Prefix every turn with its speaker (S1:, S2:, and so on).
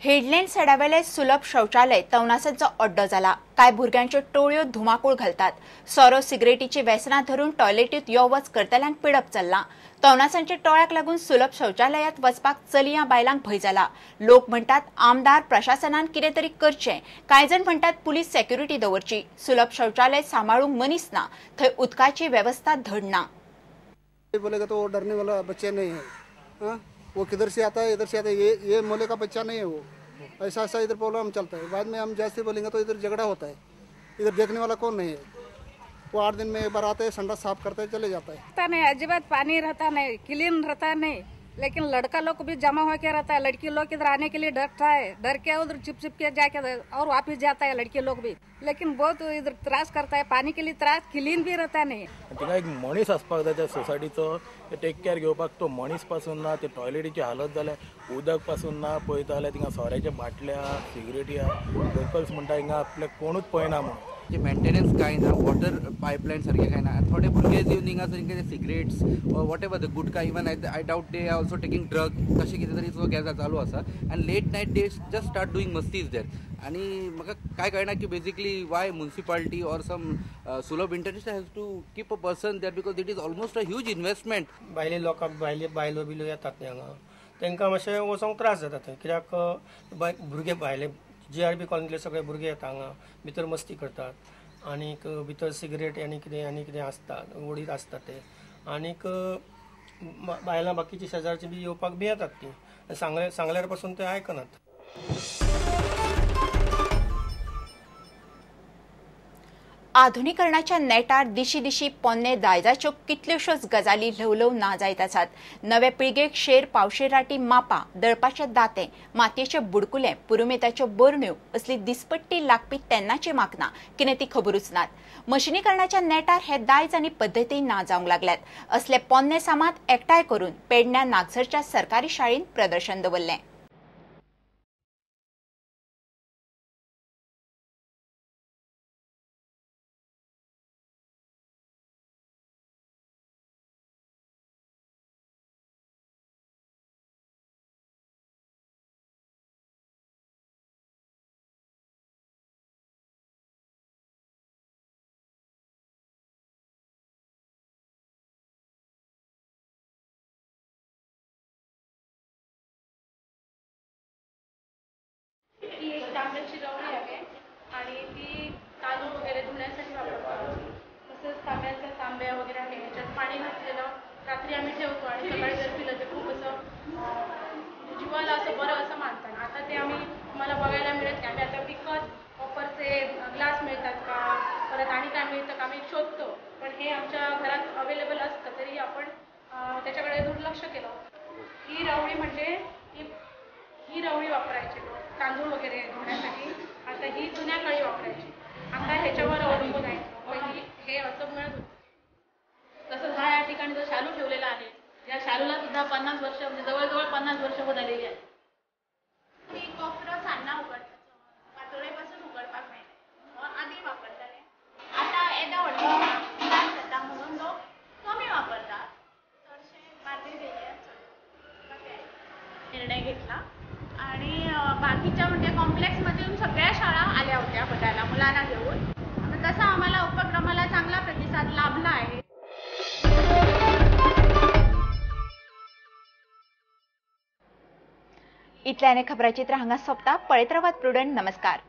S1: Headland सडावेले सुलभ शौचालय तवनासांचो अड्डो जाला। कांय भुरग्यांच्यो टोळयो धुमाकूळ घालतात। सोरो सिगरेटीची व्यसनां धरून टॉयलेटीत यो वच करतल्यांक पिडप चल्लां। तवनासांच्या टोळ्याक लागून सुलभ शौचालयात वचपाक चलयां बायलांक भंय जाला। लोक म्हणटात आमदार प्रशासनान कितें तरी करचें। कांय जाण म्हणटात पुलीस सेक्युरिटी दवरची। सुलभ शौचालय सांबाळूंक मनीस ना, थंय उदकाची वेवस्था धड ना।
S2: बोलेगा तो डरने वाला बच्चे नहीं है, वो किधर से आता है इधर से आता है, ये मोले का बच्चा नहीं है वो, ऐसा ऐसा इधर प्रॉब्लम चलता है। बाद में हम जैसे बोलेंगे तो इधर झगड़ा होता है, इधर देखने वाला कौन नहीं है। वो 8 दिन में एक बार आते हैं, संडास साफ करते हैं, चले जाता है।
S3: नहीं अजीबात पानी रहता नहीं, क्लीन रहता नहीं, लेकिन लड़का लोग भी जमा होके रहता है। लड़की लोग इधर आने के लिए डरता है, डर के उधर छिप छिप के जाके और वापिस जाता है लड़के लोग भी। लेकिन बहुत इधर त्रास करता है, पानी के लिए त्रास, क्लीन भी रहता नहीं।
S4: थिंगा एक मनीस आसपाक जाय त्या सोसायटीचो टेक केअर घेवपाक, तो मनीस पासून ना, ते टॉयलेटीची हालत जाल्या, उदक पासून ना पळयता जाल्यार थिंगा सोऱ्याच्या बाटल्या, सिगरेटी आहा। लोकल्स म्हणटा हिंगा आपल्याक कोणूच पळयना म्हणून।
S5: मेंटेनन्स कांय ना, वॉटर पायपलायन सारकें कांय ना। थोडे भुरगे येवन हिंगा सारके cigarettes whatever the gutka, even I doubt they are also taking drug, तशें कितें तरी सो गॅस चालू आसा। आनी late night they just start doing मस्तीज there. आनी म्हाका कांय कळना की basically why municipality or some Sulabh International has to keep a person there, because it is almost a huge investment.
S6: भायले लोकांक भायले बायलो बिलो येतात न्ही हांगा, तांकां मातशें वचोंक त्रास जाता थंय, कित्याक भुरगे भायले GRB कॉलनीतले सगळे भुरगे येता हांगा, भितर मस्ती करतात आनीक भितर सिगरेट आनी कितें आसता, ओडीत आसता ते, आनीक बायलां बाकीची शेजारची बी येवपाक भियेतात ती, सांगल्यार पासून ते आयकनात।
S1: आधुनिकरणाच्या नेटार दिशी दिशी पोन्ने दायजाच्यो कितल्योश्योच गजाली ल्हव ल्हव ना जायत आसात। नवे पिळगेक शेर पावशेर राटी मापा, दळपाचे दाते, मातयेचे बुडकुले, पुरुमेताच्यो बरण्यो असली दिसपट्टी लागपी तेन्नाची माकनां कितें ती खबरूच नात। मशिनीकरणाच्या नेटार हे दायज आनी पद्दती ना जावंक लागल्यात। असले पोन्ने सामान एकठांय करून पेडण्या नागझरच्या सरकारी शाळेंत प्रदर्शन दवरलें।
S7: ही एक तांब्याची रवळी आहे आणि ती तांदूळ वगैरे धुण्यासाठी वापरतो। तसेच तांब्याचा तांब्या वगैरे आहे, ह्याच्यात पाणी घातलेलं रात्री आम्ही ठेवतो आणि सकाळी जर पिलं तर खूप असं जीवाला असं बरं असं मानतात। आता ते आम्ही मला बघायला मिळत नाही। आम्ही आता विकत कॉपरचे ग्लास मिळतात का, परत आणि काय मिळतं का आम्ही शोधतो, पण हे आमच्या घरात अवेलेबल असतं तरी आपण त्याच्याकडे दुर्लक्ष केलं। ही रवळी म्हणजे ही रवळी वापरायची लोक तांदूळ वगैरे धुण्यासाठी। आता ही जुन्या काळी वापरायची, आता ह्याच्यावर अवलंबून आहे। पहिली हे असं मिळत होतं।
S8: तसंच हा या ठिकाणी जो शालू ठेवलेला आहे, या शालूला सुद्धा 50 वर्ष म्हणजे जवळजवळ 50 वर्ष होत आलेली आहे।
S7: कोपरो सान्नां उकडपाचो, पातोळेपासून उकडपाक मेळटा, आदी वापरताले। आतां येदा व्हडलो त्रास जाता म्हणून लोक कमी वापरतात, चडशे बार्देस एरियात चड निर्णय घेतला। आणि बाकीच्या म्हणजे कॉम्प्लेक्समधून सगळ्या शाळा आल्या होत्या बघायला मुलांना घेऊन, तसा आम्हाला उपक्रमाला चांगला प्रतिसाद लाभला आहे।
S1: इतल्याने खबराचित्र हांगा सोंपता। पळयत रावात प्रुडंट। नमस्कार।